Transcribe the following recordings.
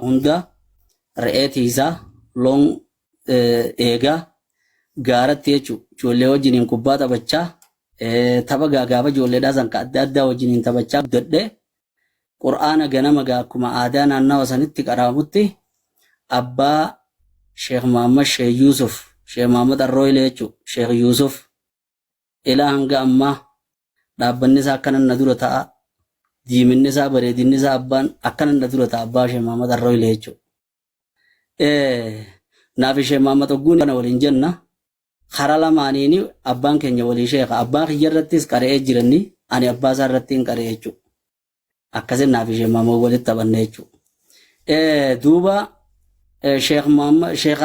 Hunda re'ee tiisaa, loon eegaa, gaaratti jechuudha. Ijoollee wajjiniin kubbaa taphachaa, tapha gaa gaafa ijoolleedhaa san ka adda addaa wajjiniin taphachaa guddadhee Qur'aana ganama gaa akkuma aadaa naannawa sanitti qara'amutti abbaa Sheekh Muhammad Sheekh Yuusuf, Sheekh Muhammad Arrooyilee jechuudha. Sheekh Yuusuf ilaa hanga ammaa dhaabbanni isaa akkanan na dura ta'a. Diiminni isaa bareedinni isaa abbaan akkanan na dura ta'a abbaa Sheekh Muhammad Arrooyilee jechuudha. Naaf Sheekh Muhammad Ogguun kana waliin jenna. Karaa lamaaniin abbaan keenya walii sheeka. Abbaa kiyya irrattis qara'ee jiranni ani abbaa isaa irratti hin qara'e jechuudha. Akkasin naaf Sheekh Muhammad walitti taphanne jechuudha. Duuba Sheekh Muhammad Sheekh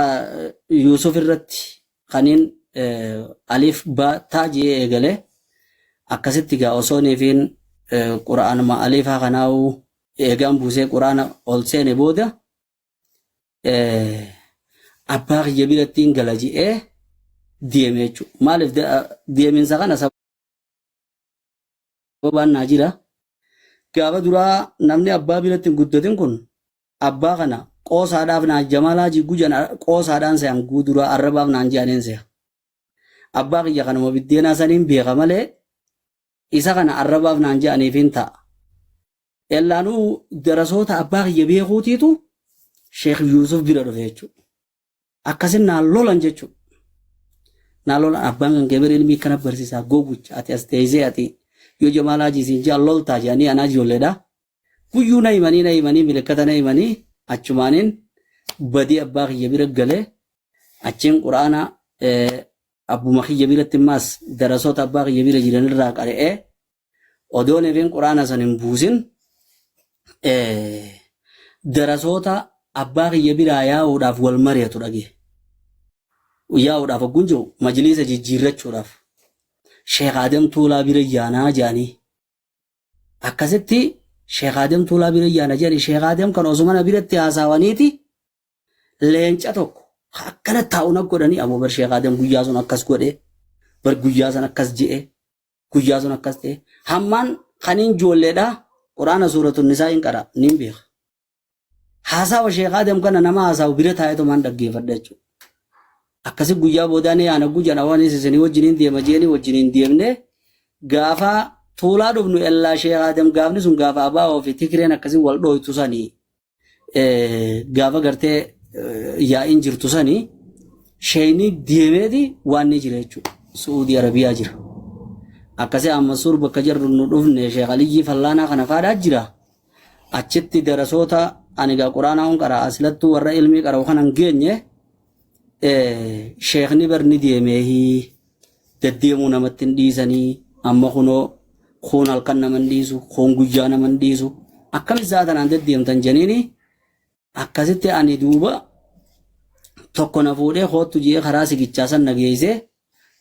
Yuusuf irratti kaniin alif ba taa ji'ee eegale akkasitti gaa osoo niifiin qura'aanuma alifaa kanaa'uu eegaan buusee qura'aana ol seene booda abbaa kiyya birattiin gala ji'ee deeme jechuudha. Maaliif deeminsa kana sababaan naa jira. Gaafa duraa namni abbaa biratti hin guddatin kun abbaa kana qoosaadhaaf naa Jamaalaa Jigguu jedhan qoosaadhaan se'an guuduraa arrabaaf naan jedhaniin se'a. Abbaa kiyya kanuma biddeenaa saniin beeka malee isa kana arrabaaf naan jedhaniif hin ta'a. Ellaanuu darasoota abbaa kiyya beekuutiitu Sheekh Yuusuf bira dhufe jechuudha. Akkasin naan lolan jechuudha. Naan lolan abbaan kan kee bira ilmi akkana barsiisaa gowwicha ati as teessee ati yoo Jamaal Haajii siin jaa loltaa jedhanii anaa ijoolleedha. Guyyuu na himanii na himanii milikkata na himanii achumaaniin badii abbaa kiyya bira galee achiin quraana abbuma kiyya biratti immaas darasoota abbaa kiyya bira jiranirraa qara'ee odoon ifin quraana san hin buusin darasoota abbaa kiyya biraa yaa'uudhaaf wal mari'atu dhage. Yaa'uudhaaf hogguun jiru majliisa jijjiirrachuudhaaf Sheekh Adam Tuulaa bira yaanaa jedhanii akkasitti Sheekh Adam Tuulaa bira yaana jedhanii Sheekh Adam kan osuma na biratti haasawaniiti leenca tokko akkana taa'u na godhanii aboo bar Sheekh Adam guyyaa sun akkas godhe bar guyyaa san akkas je'e guyyaa sun akkas ta'e hammaan kaniin ijoolleedha quraana suuratu nisaa hin qara niin beeka haasawa sheekh adam kana nama haasawu bira taa'eetumaan dhaggeeffadha jechuudha akkasi guyyaa boodaa ni yaana guyyaa awaanis isinii wajjiniin deema jeeni wajjiniin deemne gaafa tuulaa dhufnu ellaa sheekh adam gaafni sun gaafa abaa'oo fi tikreen akkasii wal dhooytu sanii gaafa gartee yaa'iin jirtu sani sheeyni deemeeti waan ni jira jechuudha. Su'uudii Arabiyaa jira. Akkasii amma suur bakka jirru nu dhufne Sheekh Aliyyii Fallaanaa kana faadhaa jira. Achitti darasoota ani egaa quraanaa hun qara asilattuu warra ilmii qara'u kana hin geenye sheekni bar ni deemeehii deddeemuu namatti hin dhiisanii amma kunoo kuun halkan nama hin dhiisu kuun guyyaa nama hin dhiisu akkamitti sa'a tanaan deddeemtan jeniini akkasitti ani duuba tokko na fuudhee koottu jee karaa sigichaa san na geessee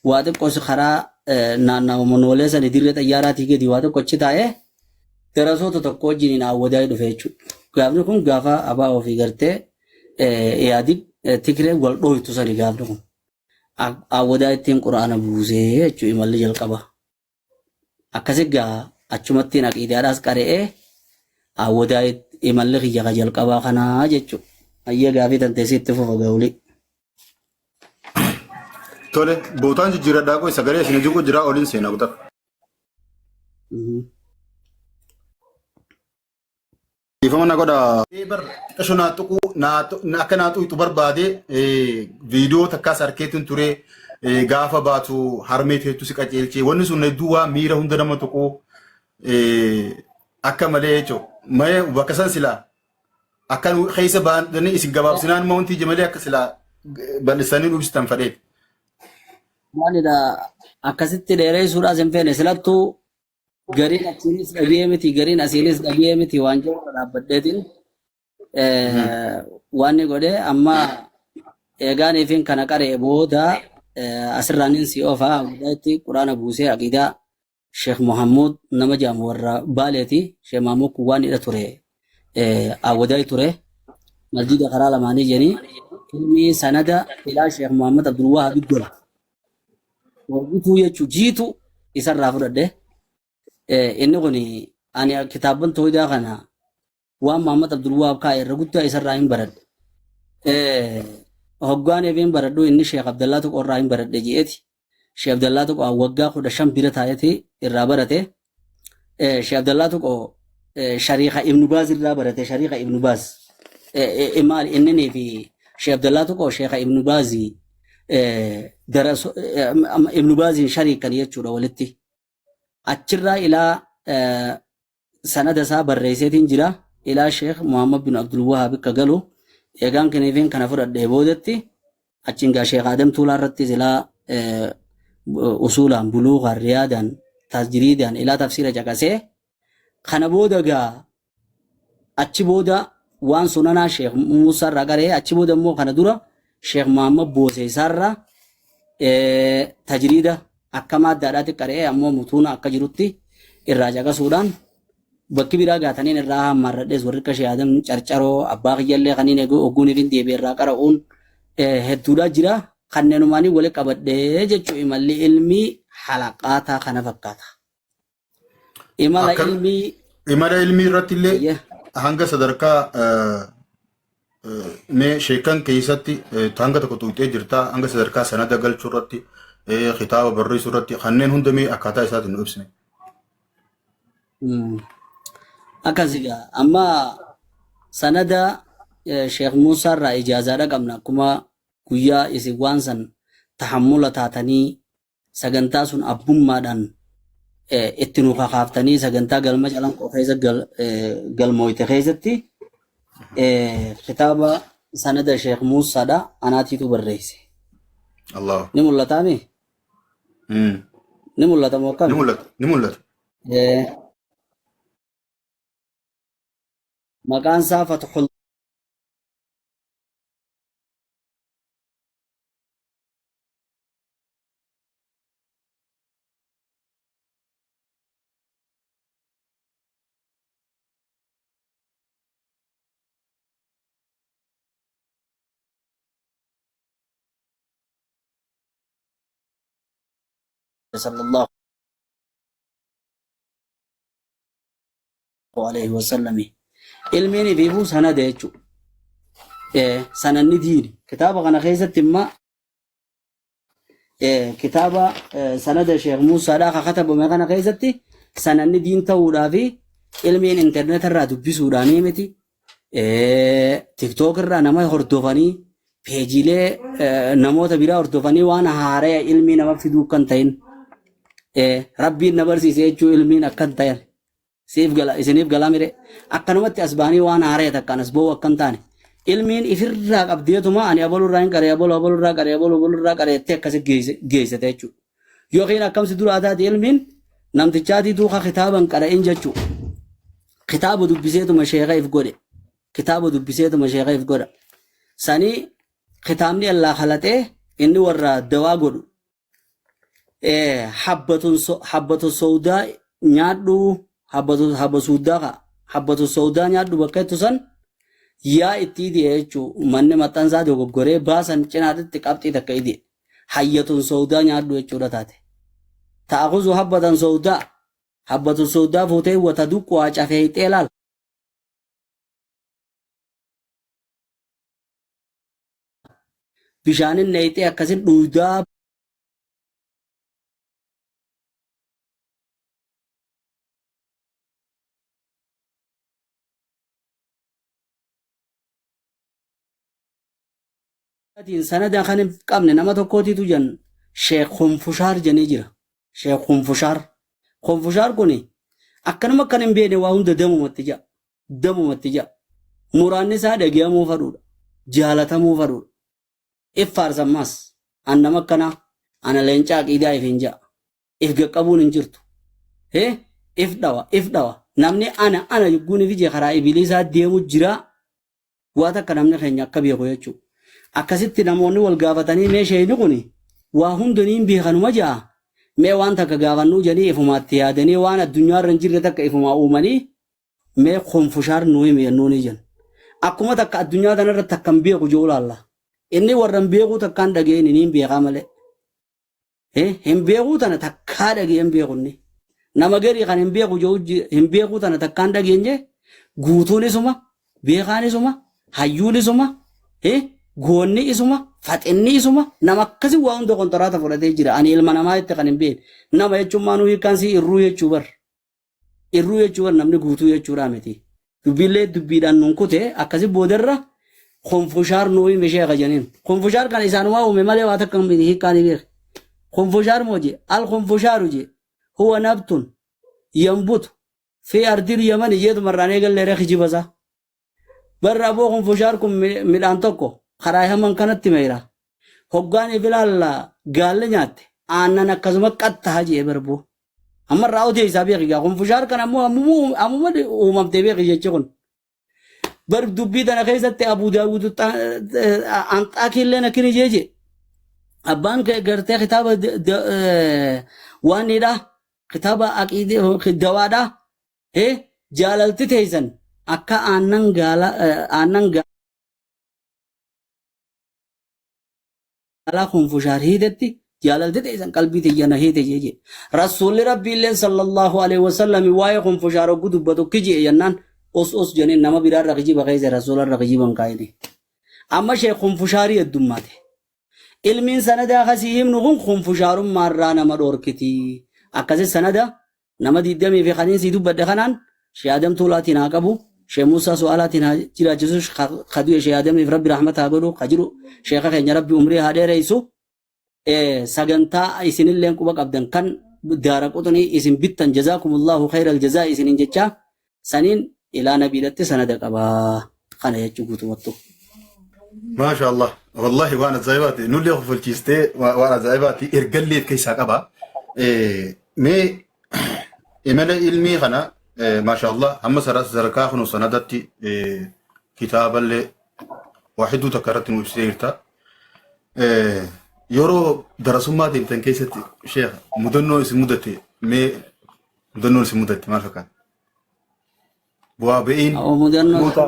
waa xiqqoos karaa naannawa monoolee sani dirree xayyaaraatii gadi waa xiqqo achi taa'ee darasoota tokko wajjiniin awwadaa'ee dhufe jechuudha. Gaafni kun gaafa abaa ofii gartee yaadig tigree wal dhooytu sani gaafni kun. Awwadaa ittiin quraana buusee jechuudha imalli jalqaba. Akkasi gaa achumattiin aqiidaadhaas qara'ee awwadaa imalli kiyya ka jalqabaa kanaa jechuudha. Ayyee gaafii tanteessi itti fufa gauli. Tole, bootaan jijjiiradhaa qoy sagalee isin jigu jira oliin seenaa kutaa. Dhiifama na godha. Bar xiqqasho naa tuquu naa akka naa tuqxu barbaade viidiyoo takkaas harkeetiin ture gaafa baatu harmee teettu si qajeelchee wanni sun hedduu waa miira hunda nama tuquu akka malee jechuudha. Mee bakka san silaa akka nu keessa baatanii isin gabaabsinaan immoo wanti ija malee akka silaa bal'isanii nu ibsitan fadheet. Maalidha akkasitti dheereessuudhaas hin feene silattuu gariin achiinis dhagee miti gariin asiinis dhagee miti waan jiru irra dhaabbadheetiin waan ni godhe amma eegaan ifin kana qaree booda asirraanin si ofa itti quraana buusee aqiidaa Sheekh Muhammud nama jedhamu warra Baaleeti. Sheekh Muhammud kun waan hidha ture awwadaay ture masjida karaa lamaanii jedhanii ilmi sanada ilaa Sheekh Muhammad Abdul Wahab gola. Warqituu jechuun jiitu isarraa fudhadhe. Inni kun ani kitaabban tooyidaa kana Waan Muhammad Abdul Wahaab kaa'e irra guddaa isarraa hin baradhe. Hoggaan eebeen baradhu inni Sheekh Abdallaa Tuqoo irraa hin baradhe je'eeti. Sheekh Abdallaa Tuqoo waggaa 15 bira taa'eeti irraa barate. Sheekh Abdallaa Tuqoo shariika Ibnu Baaz irraa barate shariika Ibnu Baaz. Maali inni fi Sheekh Abdallaa Tuqoo Sheekha Ibnu Baazi Ibnu Baaziin shariikan jechuudha walitti. Achirraa ilaa sanada isaa barreesseetiin jira ilaa Sheekh Muhammad bin Abdul Wahaab akka galu eegaan kiniifiin kana fudhadhee boodatti achiin gaa Sheekh Adam Tuulaa irrattis ilaa usuulaan buluugaan riyaadaan tasjiriidaan ilaa tafsiira caqasee kana booda gaa achi booda waan sunanaa Sheekh Muusaa irraa qaree achi booda immoo kana dura Sheekh Muhammad Boosee isaarraa tajriida akka maaddaadhaatti qaree ammoo mutuuna akka jirutti irraa caqasuudhaan bakki biraa gaataniin irraa hammaarradhees warri akka Sheekh Adam Carcaroo abbaa kiyyallee kaniin eeguu ogguun ifin deebi'e irraa qara'uun hedduudhaa jira kanneenumaanii wali qabadhee jechuu imalli ilmii halaqaataa kana fakkaata. Imala Akka ilmii imala ilmii irratti illee ayya. hanga sadarkaa mee sheekan keessatti hanga tokko tuqxee jirta hanga sadarkaa sanada galchuu irratti kitaaba barreessuu irratti kanneen hunda mee akkaataa isaatiin nu ibsine. Akkasi gaa amma sanada Sheekh Muusaa irraa ijaazaadha qabna akkuma guyyaa isin waan san tahammula taatanii sagantaa sun abbummaadhaan itti nu kakaaftanii sagantaa galma calanqoo keessa galmooyte keessatti kitaaba sanada Sheekh Muusaadha anaatiitu barreesse. Allah. Ni mul'ataa mi? Ni mul'ata moo Ni akkami? mul'ata. Ni mul'ata. Maqaan isaa Fatxul sallallahu alaihi wasallami. Ilmiin ifiifuu sanada jechuudha. Sananni diini. Kitaaba kana keessatti immoo kitaaba sanada Sheekh Muusaadhaa ka katabame kana keessatti sananni diin ta'uudhaa fi ilmiin intarneeta irraa dubbisuudhaanii miti. Tiktook irraa nama hordofanii peejiilee namoota biraa hordofanii waan haaraya ilmii nama fiduu kan ta'in rabbiin na barsiise jechuu ilmiin akkan ta'an. Siif gala isiniif galaa mire akkanumatti as ba'anii waan haaraya takkaan as ba'uu akka hin taane ilmiin ifirraa qabdeetuma ani abaluu irraa hin qaree abaluu abaluu irraa qaree abaluu abaluu irraa qaree jettee akkasi geessite jechuudha. Yookiin akkamsi duraa taate ilmiin namtichaatii duuka kitaaba hin qara'in jechuudha. Kitaaba dubbiseetuma sheeka if godhe. Kitaaba dubbiseetuma sheeka if godha. Sanii kitaabni allaa kalaxee inni warra dawaa godhu habbatu sowdaa nyaadhu habbatu habba suuddaa ka habbatu sowdaa nyaadhu bakka jettu san yaa itti idi'e jechuu manni maxxansaa dogoggoree baasan cinaatitti qabxii takka idi'e hayyatun sowdaa nyaadhu jechuudha taate ta'akuzu habbatan sowdaa habbatu sowdaa fuutee wata duqquwaa cafeeyxee laal bishaanin neeyxee akkasit dhuuydaa sanada kan hin qabne nama tokkootiitu jan sheekh Konfushaar janii jira. Sheekh Konfushaar. Konfushaar kuni akkanuma akkan hin beekne waa hunda damumatti ja'a. Damumatti ja'a. Muraanni isaa dhagayamuu fadhuudha. Jaalatamuu fadhuudha. If faarsa ammaas. An nama akkanaa. Ana leenca aqiidaa ifiin ja'a. If gaqqabuun hin jirtu. Hee if dhawa if dhawa. Namni ana ana yogguun ifi jee karaa ibiliisaa deemu jiraa. Waa takka namni keenya akka beeku jechuudha. Akkasitti namoonni wal gaafatanii mee sheeyni kun waa hunda niin beekanuma ja'a. Mee waan takka gaafannuu jedhanii ifumaatti yaadanii waan addunyaa irra hin jirre takka ifumaa uumanii mee konfushaar nuu himi jennuunii jenna. Akkuma takka addunyaa tanarra takka hin beeku jiru laalla. Inni warra hin beekuu takkaan dhaga'een niin beekaa malee. Hin beekuu tana takkaa dhaga'ee hin beeku inni. Nama garii kan hin beeku jiru hin beekuu tana takkaan dhageenye Guutuun isuma, beekaan isuma, hayyuun isuma, goonni isuma, faxinni isuma, nama akkasii waa hunda kontaraata fudhatee jira. Ani ilma namaa itti kan hin beekne. Nama jechuun maanuu hiikkaan sii irruu jechuu bar. Irruu jechuu bar namni guutuu jechuudhaa miti. Dubbiillee dubbiidhaan nun kute akkasi boodarra konfushaar nuu himi sheekha janiin. Konfushaar kana isaanumaa uume malee waa takka hin hiikkaan hin beekne. Konfushaar moo jee al konfushaaru jee huwa nabtun yanbutu fi ardil yamani jeetuma irraan eegalleere kijiba isaa. Barri aboo konfushaar kun midhaan tokko karaa yaman kanatti meeyra. Hoggaan if ilaalla gaalli nyaatte aannan akkasuma qattaha jee barboo. Amma irraa odeessaa beeki gaa konfushaar kana ammoo ammuma uumamtee beeki jechi kun. Bar dubbii tana keessatti Abuu Daawud Anxaakiillee akkini jee jee. Abbaan gartee kitaaba waanidha kitaaba aqiidee dawaadha jaalalti teessan akka aannan gaala aannan gaalaa konfushaar hiitetti jaalalti teessan qalbii tiyya na hiite jee jee. Rasuulli Rabbiilleen sallallahu alaihi wasallam waa'ee konfushaar hoggu dubbatu kiji'e jennaan us us jeneen nama biraarra kijiba keessa rasuularra kijiba hin kaa'ine. Amma sheek konfushaarii heddummaate. Ilmiin sanadaa kasii himnu kun konfushaarummaarraa nama dhoorkiti. Akkasi sanada Nama 20 fi kaniin sii dubbadhe kanaan Shee Adam Tuulaatiin haa qabu, Shee Muusaa Su'aalaatiin haa jiraachisu, ka du'e Shee Adamiif Rabbi rahmata haa godhu, ka jiru Sheekha keenya Rabbi umrii haa dheereysu. Sagantaa isinilleen quba qabdan kan daara quxunii isin bittan jazaakumullahu khayral jazaa isiniin jechaa saniin ilaa nabiidhatti sanada qabaa kana jechuu guutumattu. Maasha Allah. Wallahi waan ajaa'ibaati. Nullee kofalchiistee waan ajaa'ibaati. Ergallee of keessaa qaba. Mee imala ilmii kana maasha Allah hamma sadarkaa kunu sanadatti kitaaballee waa hedduu takka irratti nu ibsitee jirta. Yeroo darasummaa deemtan keessatti sheekh mudannoo isin mudate mee mudannoon isin mudatte maal fakkaata? Bu'aa ba'iin Mudannoo moota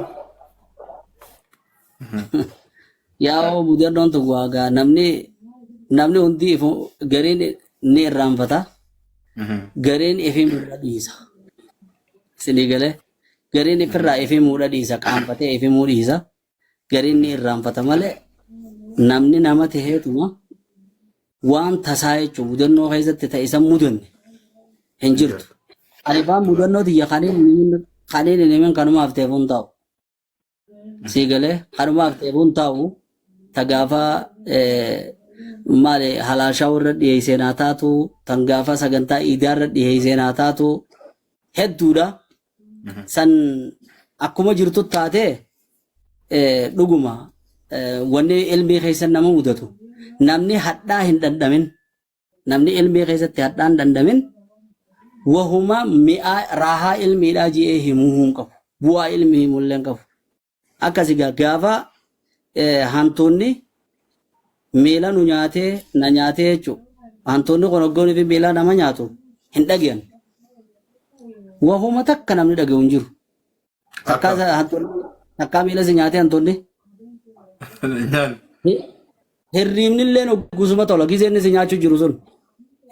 yaa mudannoon tun waagaa namni namni hundi ifu gariin ni irraanfata gariin ifii muudha dhiisa. Isinii galee gariin ifirraa ifii muudha dhiisa qaanfatee ifii muu dhiisa gariin ni irraanfata malee namni nama taheetuma waan tasaa jechuun mudannoo keessatti ta'e isa mudanne hin jirtu. Ani faan mudannoo tiyya kaniin hin himin kanumaaf ta'eef hin taa'u. Sii galee kanumaaf ta'eef hin taa'u. Ta gaafa maali halaashaa warra dhiyeessee naa taatu tan gaafa sagantaa iidaa irra dhiyeessee naa taatu hedduudha. San akkuma jirtu taatee dhuguma wanni ilmii keessa nama mudatu namni hadhaa hin dhandhamin namni ilmii keessatti hadhaa hin dhandhamin wahuma mi'aa raahaa ilmiidhaa ji'ee himuu hin qabu bu'aa ilmii himullee hin qabu akkasi gaafa hantuunni miila nu nyaatee na nyaatee jechuudha hantuunni kun hoggoonii fi miila nama nyaatu hin dhageyan wahuma takka namni dhaga'u hin jiru. Takkaa Akka. hantuunni takkaa miila si nyaatee hantuunni. Nyaan. Hirriibni illee hoggusuma tola. Gizeen inni si nyaachuu jiru sun.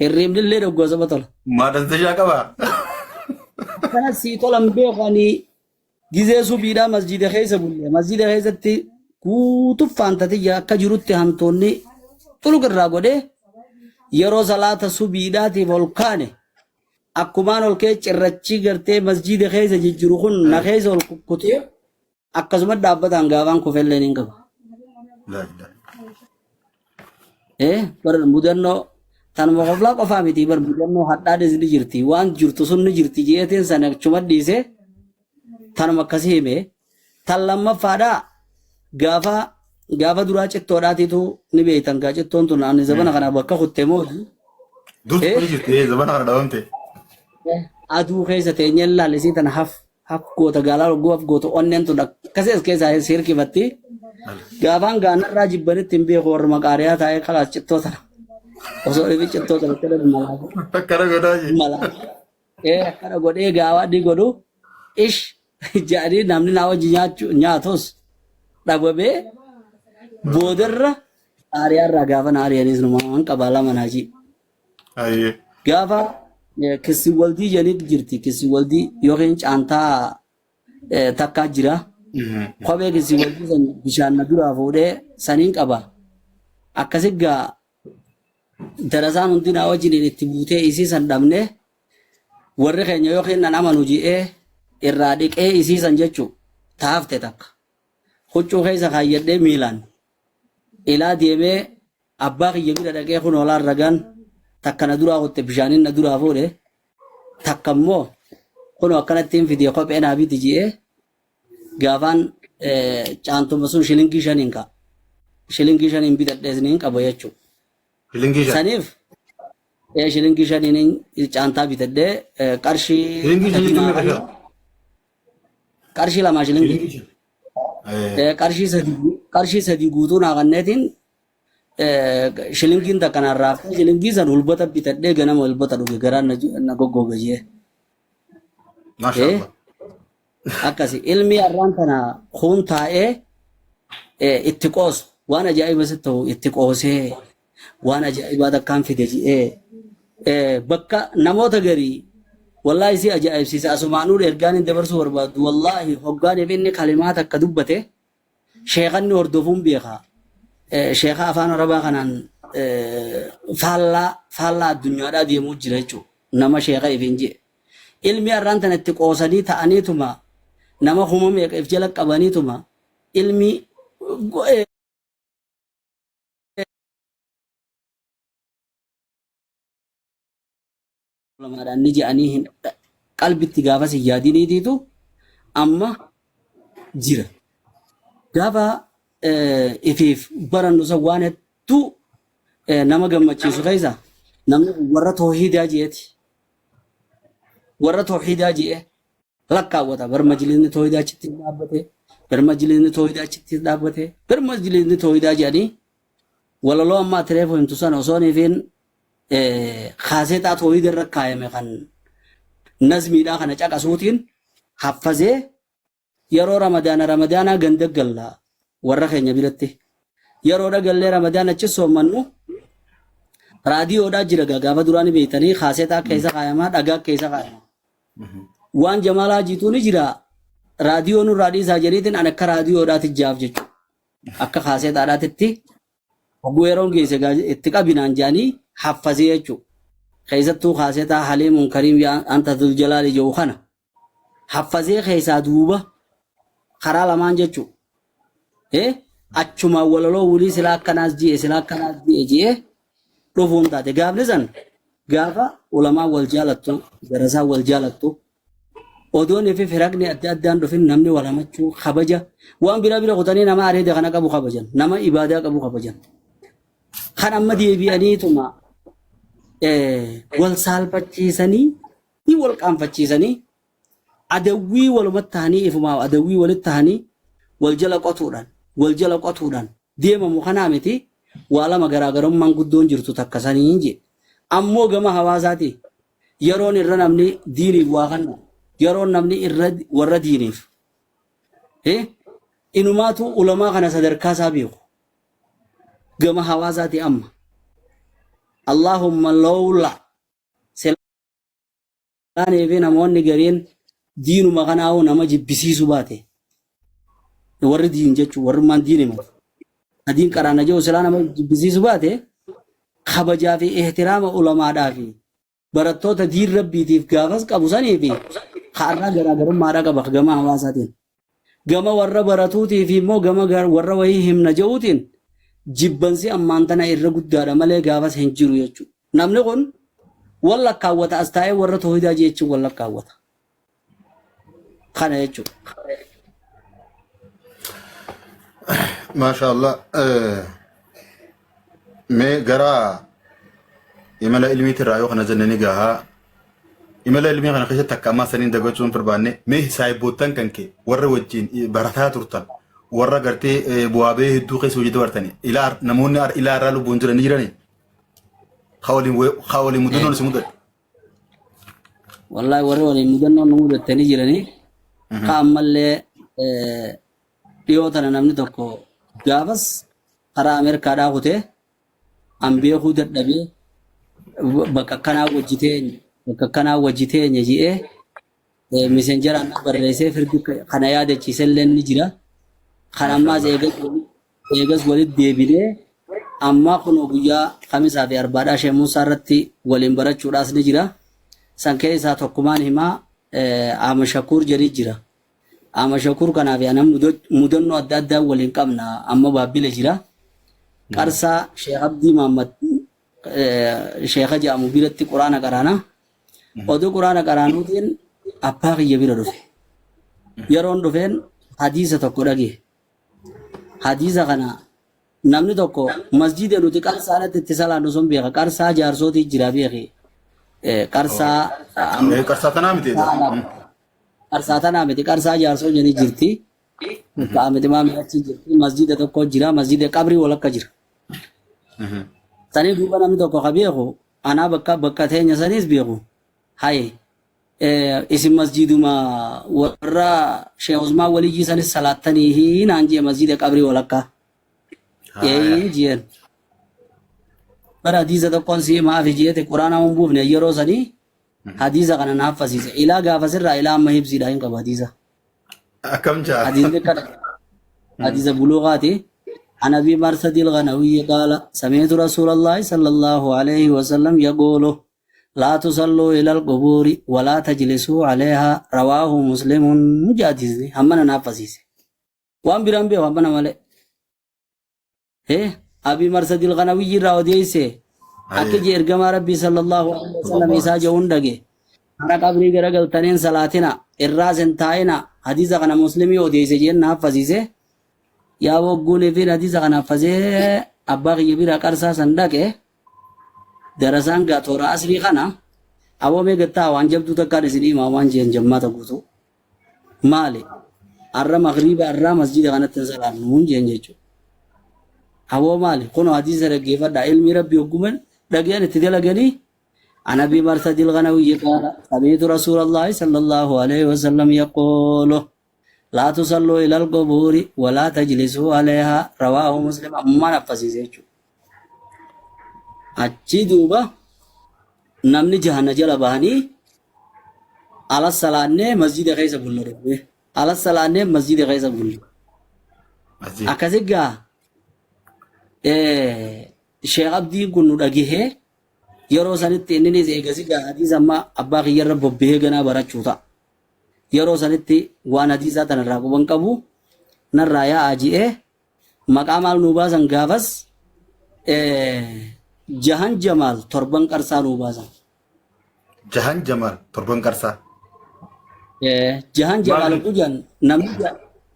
Hirriibni illee hoggusuma tola. Maadanzashaa qabaa? Akkana sii tola hin beeku ani gizee subiidhaa masjiida keessa bulle. Masjiida keessatti guutuu faantatiyya akka jirutti hantuunni xuluq irraa godhee yeroo salaata subiidhaatiif ol kaane Akkumaan ol ka'ee cirrachi gartee masjiida keessa jijjiru kun na keessa ol kukkutee akkasuma dhaabbataan gaafaan kufelleen hin qabu. Laa ilaaha. Eh, bar mudannoo tanuma koflaa qofaa miti bar mudannoo hadhaadhis ni jirti waan jirtu sun ni jirti jeeteen sana achuma dhiisee tanuma akkasii hime tan lammaffaadhaa gaafa gaafa duraa cittoodhaatiitu ni beektan gaa cittoon tun ani zabana kana bakka kutte mooti. Dur ni jirti zabana kana dhabamte. Aduu keessa teenyee ilaalle isii tana haf haf goota gaalaa hogguu haf goota onneen tun akkasii as keessaa si hirkifatti. Gaafaan gaanarraa jibbanitti hin beeku warra maqaariyaa taa'ee kalaas cittoo tana. Osoo dhibi cittoo tana akkana malaa Akkana godhaa jee. malaa. Ee akkana godhee gaawaa ni godhu ish jedhanii namni naa wajji nyaachuu nyaatus dhabamee boodarra aariyaarraa gaafa na ari'anis numaan qabaa lama naa jii. Ayyee. Gaafa kissi waldii jedhanii jirti kissi waldii yookiin caantaa Takkaa jira. Kophee kissi wajjin san bishaan na duraa fuudhee saniin qaba. Akkasi gaa darasaan hundi naa wajjiniin itti buutee isii san dhabne warri keenya yoo kennan amanu ji'ee irraa dhiqee isii san jechuu taafte takka. Huccuu keessa kaayyadhee miilaan ilaa deemee abbaa kiyya bira dhaqee kun hoolaan ragaan takka na duraa kutte bishaaniin na duraa fuudhe takka immoo kunoo akkanatti hin fidee kophee naa biti ji'ee gaafaan caantuma sun shilingii shaniin ka shilingii shaniin bitadhees niin qaba jechuudha. Shilingii 5. Saniif shilingii shaniin caantaa bitadhee qarshii Shilingii 5 sadii jechuun naa meeqa kanna shaa? qarshii lamaa shilingii Shilingii 5. Qarshii sadii guutuu naa kanneetiin shilingiin takka naan raaftee shilingii san hulbata bitadhee ganama hulbata dhuge garaan na goggoge jee. Maasha Allah. Akkasi ilmi har'aan tana kuun taa'ee itti qoosu waan ajaa'iba sitti ta'u itti qoosee waan ajaa'ibaa takkaan fide ji'ee bakka namoota garii wallaahi si ajaa'ibsiisa asumaanuu ergaan hin dabarsuu barbaadu wallaahi hoggaaniif inni kalimaa takka dubbate sheekanni hordofuun beeka. Sheeka afaan arabaa kanaan faallaa faallaa addunyaadhaa deemuu jira jechuudha. Nama sheeka ifiin jee. Ilmi har'aan tana itti qoosanii ta'aniituma nama kuma meeqa if jala qabaniituma ilmi ulamaadhaan ni je'anii hin qalbitti gaafas hin yaadiniitiitu amma jira. Gaafa ifiif barannu san waan hedduu nama gammachiisu keessa namni kun warra toohiidaa je'eeti. Warra toohiidaa je'ee lakkaawwata. Bar majlisni toohiidaa achitti dhaabbate, bar majlisni toohiidaa achitti dhaabbate, bar majlisni toohiidaa je'anii walaloo amma ati reefu himtu sana osoo ifiin kaaseexaa toohiida irra kaayame kan nazmiidhaa kana caqasuutiin haffazee yeroo ramadaana ramadaanaa ganda galla warra keenya biratti yeroo dhagallee ramadaana achi soommannu raadiyoodhaa jira gaa gaafa duraanii beektanii kaaseexaa keessa kaayamaa dhagaa keessa kaayamaa waan jamaalaa jiituu ni jira raadiyoo nurraa dhiisaa jedhiitiin an akka raadiyoodhaati jaaf jechuudha akka kaaseexaadhaatitti Hogguu yeroon geesse gaa itti qabinaan jedhanii haffazee jechuudha. Keessattuu kaasetaa Haliimuun Kariim yaa anta Dhul Jalaali jedhu kana haffazee keessaa duuba karaa lamaan jechuudha. Achumaan walaloo wulii silaa akkanaas ji'e silaa akkanaas ji'e ji'e dhufuun taate. Gaafni san gaafa ulamaan wal jaalattu darasaan wal jaalattu Odoon fi firaqni adda addaan dhufin namni wal hamachuu kabaja waan biraa bira kutanii nama areeda kana qabu kabajan nama ibaadaa qabu kabajan. Kan amma deebi'aniituma wal saalfachiisanii wal qaanfachiisanii adawwii walumatti tahanii ifumaa adawwii walitti tahanii wal jala qotuudhaan wal jala qotuudhaan deemamu kanaa miti waa lama garaagarummaan guddoon jirtu takka sanii jee. Ammoo gama hawaasaati yeroon irra namni diiniif waa kannu yeroon namni irra warra diiniif inumaatu ulamaa kana sadarkaa isaa beeku gama hawaasaati amma Allahumma lawla silaanii fi namoonni gariin diinuma kanaa'uu nama jibbisiisu baate warri diin jechuun warrummaan diin himatu adiin qaraana jiru silaa nama jibbisiisu baate kabajaa fi ihtiraama ulamaadhaa fi barattoota diin rabbiitiif gaafas qabu sanii fi har'aa garaagarummaadha qaba gama hawaasaatiin. Gama warra baratuutii fi immoo gama warra wayii himna je'uutiin jibbansi ammaan tana irra guddaadha malee gaafas hin jiru jechuudha. Namni kun wal lakkaawwata as taa'ee warra toohidaa jechuun wal lakkaawwata. Kana jechuudha. Maasha Allah. Mee gara imala ilmiitirraa yoo kana jenne ni gahaa. Imala ilmii kana keessatti akka ammaa saniin dagachuu hin barbaanne mee saayibboottan kan kee warra wajjin barataa turtan warra gartee bu'aa bahii hedduu keessa hojii dabartani ilaa namoonni ilaa irraa lubbuun jiran ni jirani. Haa waliin mudannoon si mudate. Wallahi warri waliin mudannoon nu mudattanii jiranii ka ammallee dhiyoo tana namni tokko gaafas karaa Ameerikaadhaa kutee an beekuu dadhabee bakka akkanaa wajji teenye bakka akkanaa wajji teenye ji'ee Misenjaraan na barreessee firdi kana yaadachiise illee ni jira. Kan ammaas eegas walitti deebinee ammaa kunoo guyyaa Kamisaa fi Arbaadhaa Sheek Muusaa irratti waliin barachuudhaas ni jira. San keessaa tokkumaan himaa Ahmad Shakuur jedhii jira. Ahmad Shakuur kanaaf ana mudannoo adda addaa waliin qabna amma Baabbile jira. Qarsaa Sheekh Abdii Mahammad Sheekha jedhamu biratti Quraana qaraana. Oduu Quraana qaraanuutiin abbaa kiyya bira dhufe. Yeroon dhufeen hadiisa tokko dhage. Hadiisa kana namni tokko masjiida nuti qarsaadhatti itti salaannu sun beeka. Qarsaa jaarsootii jira beeki. Qarsaa Qarsaa tanaa miti. Qarsaa tanaa miti qarsaa jaarsoo jedhanii jirti. Bakka miti maamii achi jirti. Masjiida tokko jira. Masjiida qabrii walakka jira. Sanii duuba namni tokko ka beeku anaa bakka bakka teenya saniis beeku. Haye isin masjiiduma warra Sheekh Usmaan Waliyyii sanis salaattanii naan jee masjiida qabrii walakkaa. Ee jeen. Bara hadiisa tokkoon si maafi jeete quraana hin buufne yeroo sanii hadiisa kana naaf fasiise. Ilaa gaafasirraa ilaa amma hibsiidha hin qabu hadiisa. Akkam jaa? Hadiisni kana hadiisa buluuqaati. An Abi Marsadil Ghanawiyyi qaala sami'tu Rasuulallahi sallallahu alayhi wa sallam yaquulu laa tusalluu ilal qubuuri walaa tajlisuu alayhaa rawaahu muslimun jedha hadiisni hammana naaf fasiise. Waan biraan beeku hammana malee. Abi Marsadil Ghanawiyyi irraa odeesse akka jee ergamaa Rabbii sallallahu alaihi wasallam isaa je'uun dhage. Kara qabrii garagaltaniin salaatina irraas hin taa'ina hadiisa kana muslimii odeesse jeen naaf fasiise. Yaa wogguunii fi hadiisa kana fasee abbaa kiyya bira qarsaa san dhaqe darasaan gaa toora asrii kana aboo mee gattaa waan jabduu takkaan isin himaa waan jeen jammaata guutuu. Maali? Arra magriiba arraa masjida kanatti hin salaannu hin jeen jechuudha. Aboo maali? Kunoo hadiisa dhaggeeffadhaa. Ilmi Rabbii hogguman dhageen itti dalaganii عن أبي مرثد الغنوي قال سمعت رسول الله صلى الله عليه وسلم يقول لا تصلوا إلى القبور ولا تجلسوا عليها رواه مسلم أما نفسي زيتشو أتشي دوبا namni jahanna jala bahanii ala salaannee masjida keessa bulla dhufne ala salaannee masjida keessa bulla Ajiib. akkasi gaa Sheekh Abdiin kun nu dhagahee yeroo sanitti inninis eegasi gaa hadiisa amma abbaa kiyyarra bobbahee ganaa barachuu ta'a. Yeroo sanitti waan hadiisaa tanarraa quban qabu narraa yaa'aa ji'ee Maqaa maal nuu baasan gaafas Jahan Jamaal torban qarsaa nuu baasan. Jahan Jamaal torban qarsaa. Jahan Jamaal gujan namni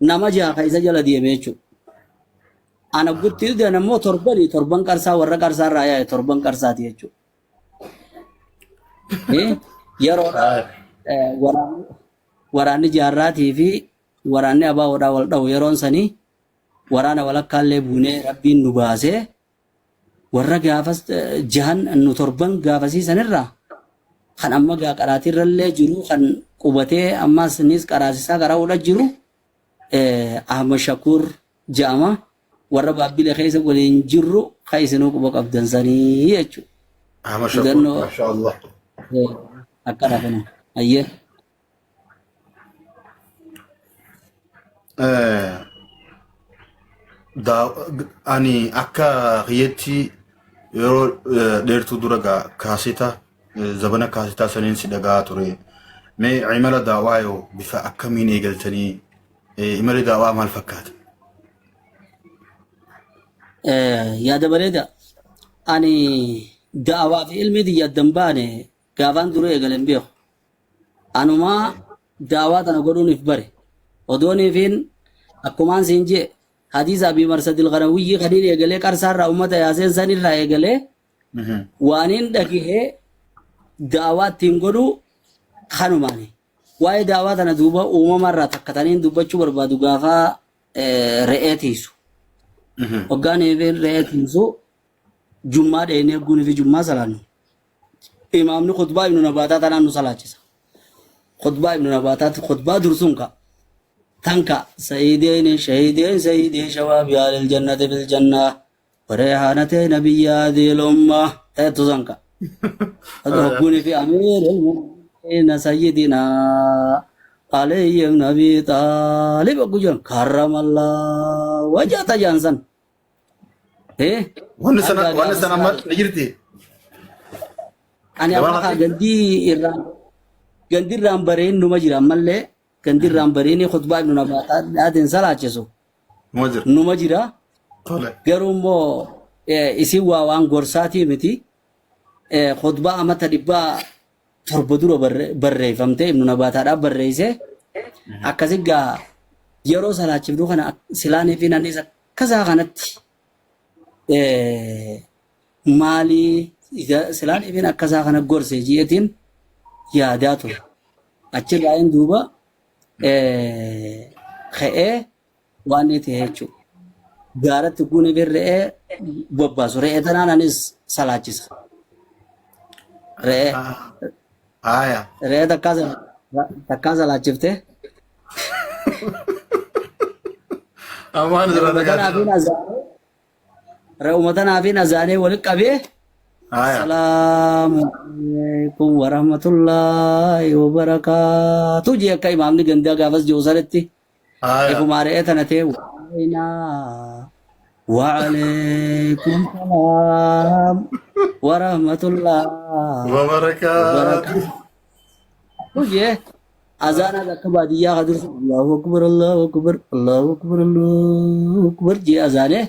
nama jaha ka isa jala deeme jechuudha. Ana gutti deeman ammoo torbani torban qarsaa warra qarsaa irraa yaa'e torban qarsaati jechuudha. Yeroo waraanni jaarraatii fi waraanni ABOdhaa wal dhahu yeroon sanii waraana walakkaallee buunee rabbiin nu baasee warra gaafas jahan nu torban gaafasii sanirraa kan amma gaa qaraatiirrallee jiru kan qubatee ammas nis qaraasisaa qara'uudha jiru Ahmad Shakuur ja'ama warra Baabbile keessa waliin jirru kan isinuu quba qabdan sanii jechuudha. Ahmad Shakuur, masha Allah. Akkana kana. Ayyee. Ani akka kiyyatti yeroo dheertuu dura gaa kaaseta zabana kaasetaa saniin si dhagaa ture. Mee imala daawaa yoo bifa akkamiin eegaltanii imalli daawaa maal fakkaata? Yaada bareeda. Ani da'awaa fi ilmii tiyya adda hin baane gaafaan dura eegale hin beeku. Anumaa daawaa tana godhuun if bare. Odooniifiin akkumaan siin jee hadiisa Abii Marsadil Ganawiyyii kaniin eegalee qarsaarraa ummata yaaseen sanirraa eegalee waaniin dhagahee daawaa ittiin godhu kanumaani. Waa'ee daawaa tana duuba uumamarraa takka taniin dubbachuu barbaadu gaafaa re'ee tiisu. Hoggaan re'ee tiisu jummaa dheenee guunii fi jummaa salaannu. Imaamni khutbaa Ibnu Nabaataa tanaan nu salaachisa. Khutbaa Ibnu Nabaataatti khutbaa dursuun ka. Tanka sayiideen shahiideen sayiidee shabaabi aalil jannati fil jannaa wareehaanatee nabiyyaa diil ummaa ta'ettu san ka. Hogguunii fi amiir Inna sayyidina Alayhi ibn Abi Xaalib oggu jiran karramallah wajata jaan san. Eh, Wanni sana hanga wanni gaafa sana amma silaa ni jirti. ani amma kaa Gabaabatti. gandii irraan gandi irraan bareen numa jira ammallee gandi irraan bareenii khutbaa ibnu Nabaataatiin salaachisu Numa jira. numa jira. Tole. Garuu immoo isin waa waan gorsaatii miti. Khutbaa amata 700 dura barreeffamte ibnu Nabaataadhaaf barreesse. Akkasi gaa yeroo salaachifnu kana silaanii fi nannis akkasaa kanatti maalii silaanii fi akkasaa kana gorse ji'eetiin yaadaa ture. Achirraa hin duuba ka'ee waan inni ta'e jechuudha. Gaaratti guunee fi re'ee bobbaasu. Re'ee tanaan anis salaachisa. Re'ee Haaya. re'ee takkaa takkaa salaachiftee Ammaan irraa re'uma dhagaa tanaa fi jira. azaanee re'uma tanaa fi azaanee walitti qabee Haaya. Salaamu alaikum warahmatullaahi wabarakaatu jee akka imaamni gandaa gaafas jiru sanitti Haaya. Ifumaa re'ee tana ta'e wa'alaynaa wa'alaykum salaam warahmatullaah Wabarakaatu. wabarakaatu jee azaanaa akka baadiyyaa ka dursu Allahu akbar Allahu akbar Allahu akbar Allahu akbar jee azaanee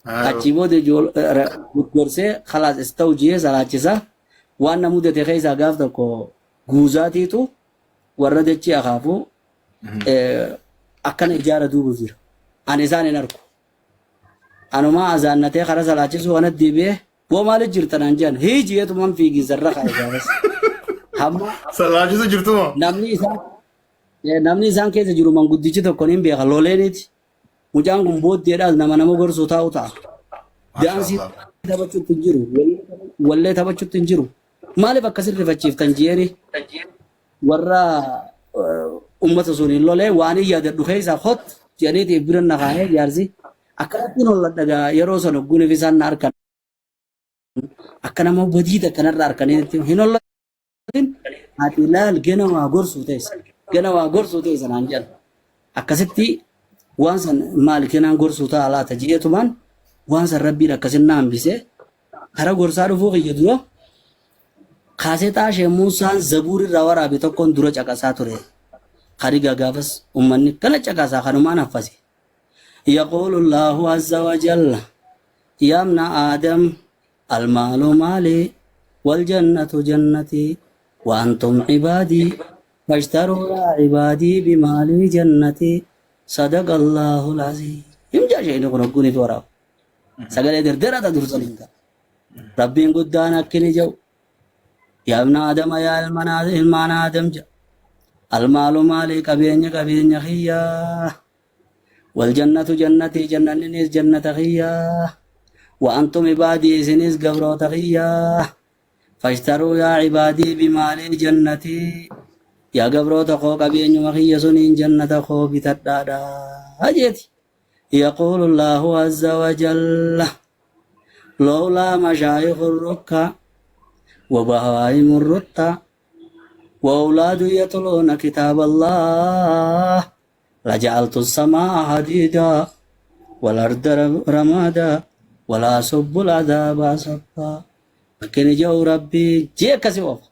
Haaya. achii booda gorsee khalaas istaw jee salaachisa waan na mudate keessaa gaaf tokko guuzaatiitu warra dachii akaafuu akkana ijaara duuba jira. Ani isaan hin arku. Anumaa azaannatee karaa salaachisuu kanatti deebi'ee boo maaliif jirta naan jedhan hiiji yeetumaan fiiginsarra kaa'e gaafas. Hamma Salaachisu jirtuma. namni isaan keessa jiru manguddichi tokko ni beeka loleeniiti. Mucaan kun booddeedhaas nama nama gorsuu taa'u ta'a. Daansii Maashaallah. taphachuutti hin jiru. Wallee taphachuutti hin jiru. Maaliif akkasin rifachiiftan jeeni warra ummata sun hin lolee waan hin yaadadhu keessaa hot jedhaniitiif bira na kaa'ee jaarsi akkanattiin holladha gaa yeroo sana guniif isaan na harkan akka nama badiita kanarra harkaniitti hin hollatin ati laal gana waa gorsuu teessa gana waa gorsuu teessa naan jedhan akkasitti waan san maal kenaan gorsuu ta'a laata jeetumaan waan san rabbiin akkasin na hambisee kara gorsaa dhufuu kiyya dura Kaasetaa Sheeh Muusaan Zabuur irraa waraabe tokkoon dura caqasaa ture. Kariga gaafas ummanni kana caqasaa kanumaan haffase. Yaquulu Allaahu azza wa jalla yaa ibna Aadam almaalu maalii wal jannatu jannatii wa antum cibaadii fashtaruu yaa cibaadii bimaalii jannatii sadaqa Allaahu al-aziim jaa sheeyni kun hogguun ifi waraabu. Sagalee derderaa ta dursan hin ta'a. Rabbiin guddaan akkini jedhu yaa ibna Aadama yaa ilmaan Aadam jedha. Almaalu maalii qabeenya qabeenya kiyyaa. Wal jannatu jannatii jannanninis jannata kiyyaa. Wa antum ibaadii isinis gabroota kiyyaa. Fashtaruu yaa ibaadii bimaalii jannatii. Yaa gabroota koo qabeenyuma kiyya suniin jannata koo bitadhaadha jeeti. Yaquulu Allaahu azza wa jalla lowlaa mashaayikhu rukka wa bahaa'imu rutta wa awlaadu yatluuna kitaaba Allaah laja'altu samaa'a hadiidaa wal arda ramaadaa walaa subbul adaabaa sabbaa akkini jedhu rabbii jee akkasi oofa.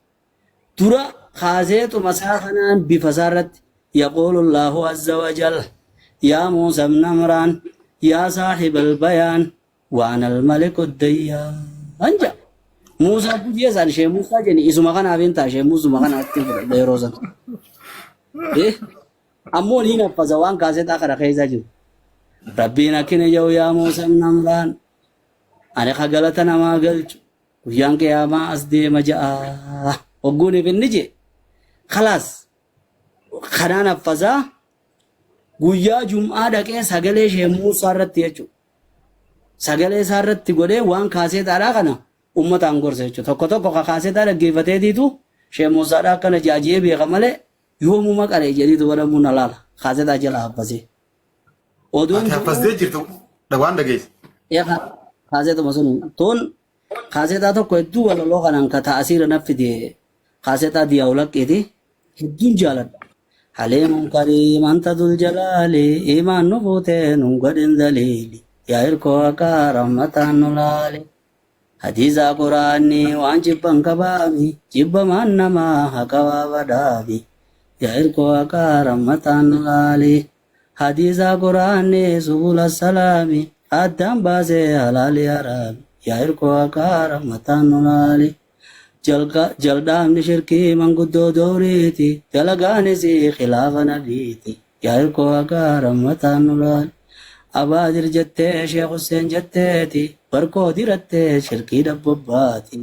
Dura kaaseetuma isaa kanaan bifa isaa irratti yaquulu Allaahu azza wa jalla yaa Muusa ibna Imraan yaa saahiba albayaan wa ana almaliku dayyaan jedha. Muusaa guyyaa isaan ishee Muusaa jedhani isuma kanaaf hin ta'a ishee Muusuma kanaatti fudhadha yeroo sana. Eh, ammoo ni naffasa waan kaaseetaa kana keessa jiru. Rabbiin akkina jedhu yaa Muusa ibna Imraan ani ka galata namaa galchu Guyyaan qiyaamaa as deema ja'a. Hogguuniif inni jee kalaas kanaan haffasaa guyyaa jum'aa dhaqee sagalee ishee Muusaa irratti jechuudha. Sagalee isaa irratti godhee waan kaaseetaadhaa kana uummataan gorsa jechuudha. Tokko tokko ka kaaseetaa dhaggeeffateetiitu ishee Muusaadhaa akkana jaajee beeka malee yoomuma qaree jedhiitu godhamuu na laala. Kaaseetaa jala haffasee. Oduun Ati haffastee jirtu waan dhageesse. Kaaseetuma sun tun kaaseetaa tokko hedduu walaloo kanaan ka ta'asiira na fide Kaasetaa Diyaawulaqqiiti. Hedduun jaaladha. Haliimun kariim anta dul jalaali imaan nu fuutee nun godhin daliili yaa hirkoo haqaa rahmataan nu laali. Hadiisaa quraanni waan jibban qabaami jibbamaan namaa haqa waa badhaami yaa hirkoo haqaa rahmataan nu laali. Hadiisaa quraanni subula salaami addaan baasee halaali haraami yaa hirkoo haqaa rahmataan nu laali. Jaldhaabni shirkii manguddoo dowriiti dalagaan isii khilaafa nabiiti yaa hirkoo haqaa rahmataan nu laali. Abaadir jettee Sheekh Hussein jetteeti barkoo dirattee shirkii dhabbobbaati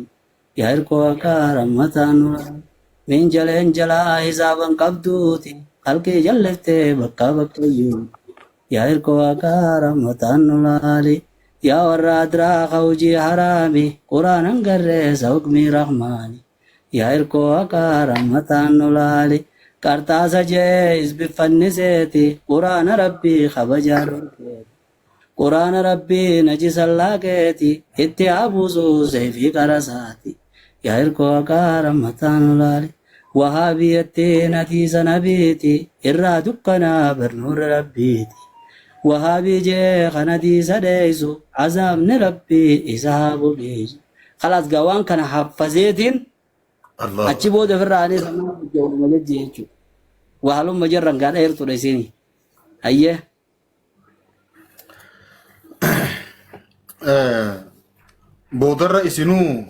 yaa hirkoo haqaa rahmataan nu laali. Minjaleen jalaa hisaaban qabduuti halkii jalliftee bakkaa bakkayyuu yaa hirkoo haqaa rahmataan nu laali. Yaa warra adraa hojii haraami quraanan garreessa hukmii rahmaani yaa hirkoo haqaa rahmataan nu laali. Qarxaasa jee isbiffanniseeti quraana rabbii kabajaa dhorkeeti. Quraana rabbii najisa laaqeeti itti haa buusuu seefii qarasaati. Yaa hirkoo haqaa rahmataan nu laali. Wahaabiyattiin hadiisa nabiiti irraa dukkanaa barnoota rabbiiti. Wahaabii jee kan hadiisa dheeysu azaabni rabbii isa haa bobeessu. Khalaas gaa waan kana haffazeetiin Allahu achi booda ofirraa anis amma hojjetu jejjee jechuudha. Wahaalumma jarran gaa dheertuudha isinii. Hayyee. Boodarra isinuu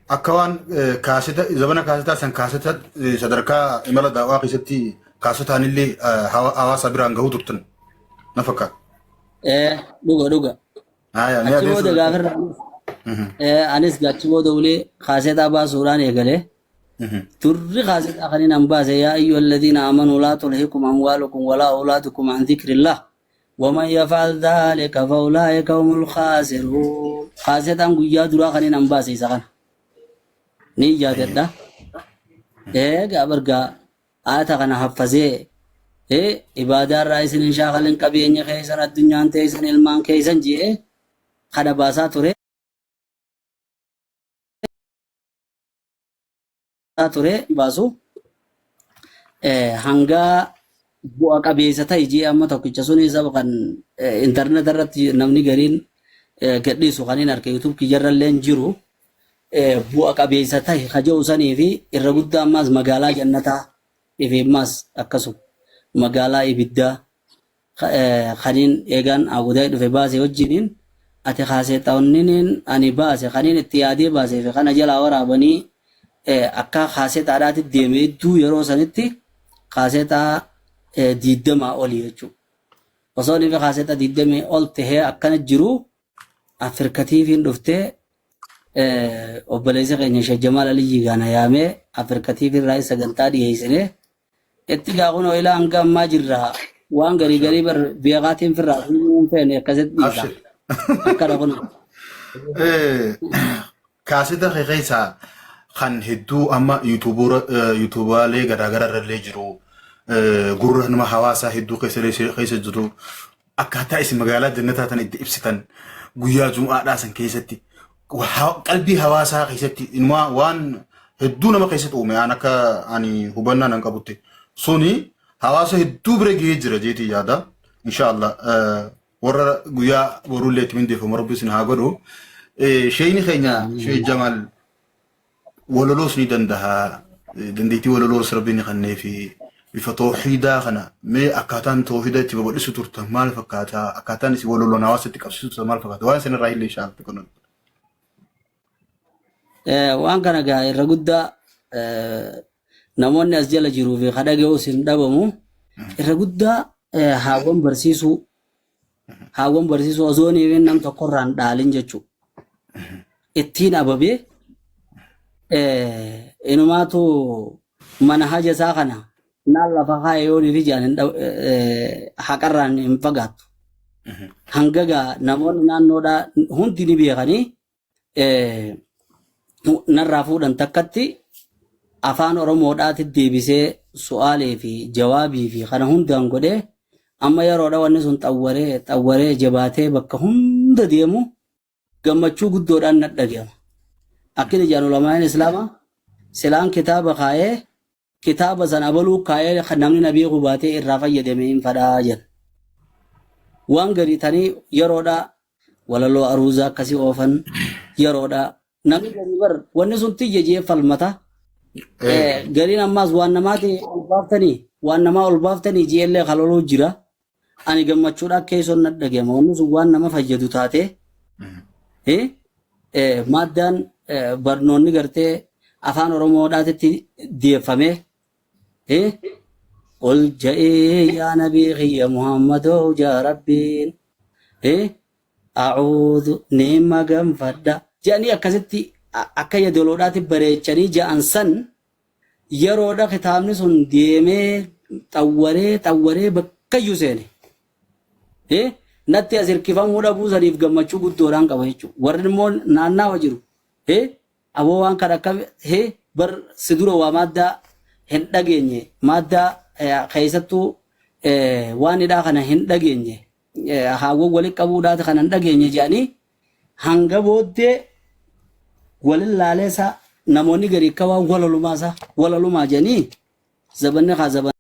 akka waan kaaseta zabana kaasetaa san kaaseta sadarkaa imala daawaa keessatti kaasetaan illee hawaasa biraan gahuu turtan na fakkaata. Dhuga dhuga. Haaya mee Achi booda adeemsa. gaafirra anis achi booda ulee kaasetaa baasuudhaan eegalee. Turri kaasetaa kan hin baase yaa ayyuha alladhiina amanuu laa tulhikum amwaalukum walaa awlaadukum an dhikrillah waman yaf'al dhalika faulaa'ika humul khaasiruun. Kaasetaan guyyaa duraa kan hin baase isa kana. Ni yaadadha. Egaa bargaa haata kana haffazee ibaadaa irraa isin hin shaakalin qabeenya keessan addunyaan teessan ilmaan keessan je'ee kana baasaa ture. Ture baasu hanga bu'a qabeessa ta'e jee amma tokkicha suni saba kan intarneet irratti namni gariin gadhiisu kan hin arge YouTube kiyyarra illee hin jiru bu'a qabeessa ta'e kaja'u sanii fi irra guddaa ammaas magaalaa jannataa fi ammaas akkasuma magaalaa ibiddaa kaniin eegaan Abudaay dhufe baase wajjiniin ati kaaseexaonniniin ani baase kaniin itti yaadee baasee fi kana jalaa waraabanii akka kaaseexaadhaatti deeme hedduu yeroo sanitti kaaseexaa 20 olii jechuudha. Osoo inni kaaseexaa 20 ol tahee akkana jiru Afrika TV'n dhuftee obboleessa keenya Sheekh Jamaal Aliyyii gaana yaamee Afrika TV irraa sagantaa dhiyeessinee itti gaa kunoo ilaa hanga ammaa jirra waan garii garii bar beekaatiin firraa hin feene akkasitti dhiisa. Abshir. Akkana kunoo. Kaaseta kee keessaa kan hedduu amma yuutuubaalee garaagaraa irrallee jiru gurra nama hawaasaa hedduu keessa jiru akkaataa isin magaalaa jannataa tan itti ibsitan guyyaa jum'aadhaa san keessatti qalbii hawaasaa keessatti inumaa waan hedduu nama keessatti uume aan akka ani hubannaa nan qabutti suni hawaasa hedduu bira gahee jira jeetii yaada inshaallah warra guyyaa borullee itti mindeeffamu rabbi isin haa godhu. Sheeyni keenya Sheey Jamaal waloloos ni danda'a. Dandeettii waloloos rabbi ni kennee fi bifa toohidaa kana mee akkaataan toohida itti babal'isu turtan maal fakkaata? Akkaataan isin waloloon hawaasa itti qabsiisu turtan maal fakkaata? Waan isin irraa illee inshaa Allah. Waan kana gaa irra guddaa namoonni as jala jiruu fi kadha ga'uus hin dhabamu. Irra guddaa haawwan barsiisuu haawwan barsiisuu osoo hin nam tokkorraan dhaalin jechuudha. Ittiin ababee inumaatu mana haja isaa kana naan lafa kaa'e yoo fi jaan haqarraan hin fagaattu. Hanga gaa namoonni naannoodhaa hundi ni beekanii narraa fuudhan takkatti afaan Oromoodhaatti deebisee su'aalee fi jawaabii fi kana hundaan godhee amma yeroodha wanni sun xawwaree xawwaree jabaatee bakka hunda deemu gammachuu guddoodhaan na dhaga'ama. Akkini jaan ulamaan Islaamaa Silaan kitaaba kaayee kitaaba san abaluu kaayee kan namni na beeku baatee irraa fayyadame hin fadhaa jedhan. Waan garii tanii yeroodhaa walaloo aruuzaa akkasii oofan yeroodhaa namni garii bar wanni sun tiyya jee falmata. Gariin ammaas waan namaati ol baaftanii waan namaa ol baaftanii jeellee kaloluu jira. Ani gammachuudhaan keessoon na dhagahama. Wanni sun waan nama fayyadu taatee maaddaan barnoonni gartee afaan Oromoodhaatitti deeffamee ol ja'ee yaa nabii kiyya Muhammadoo yaa Rabbiin a'uudhu ni maganfadha jedhanii akkasitti akka yadoloodhaatti bareechanii ja'an san Yeroodha kitaabni sun deemee xawwaree xawwaree bakkayyuu seene. Natti as hirkifamuu dhabuu saniif gammachuu guddoodhaan qaba jechuudha. Warri immoo naannaawa jiru. Aboo waan kana akka bar si dura waa maaddaa hin dhageenye maaddaa keessattuu waan hidhaa kana hin dhageenye haawwan walitti qabuudhaati kana hin dhageenye jedhanii hanga booddee walin laaleesa namoonni garii akka waan walalumaa isaa walalumaa jedhanii zabanni kaa zaban.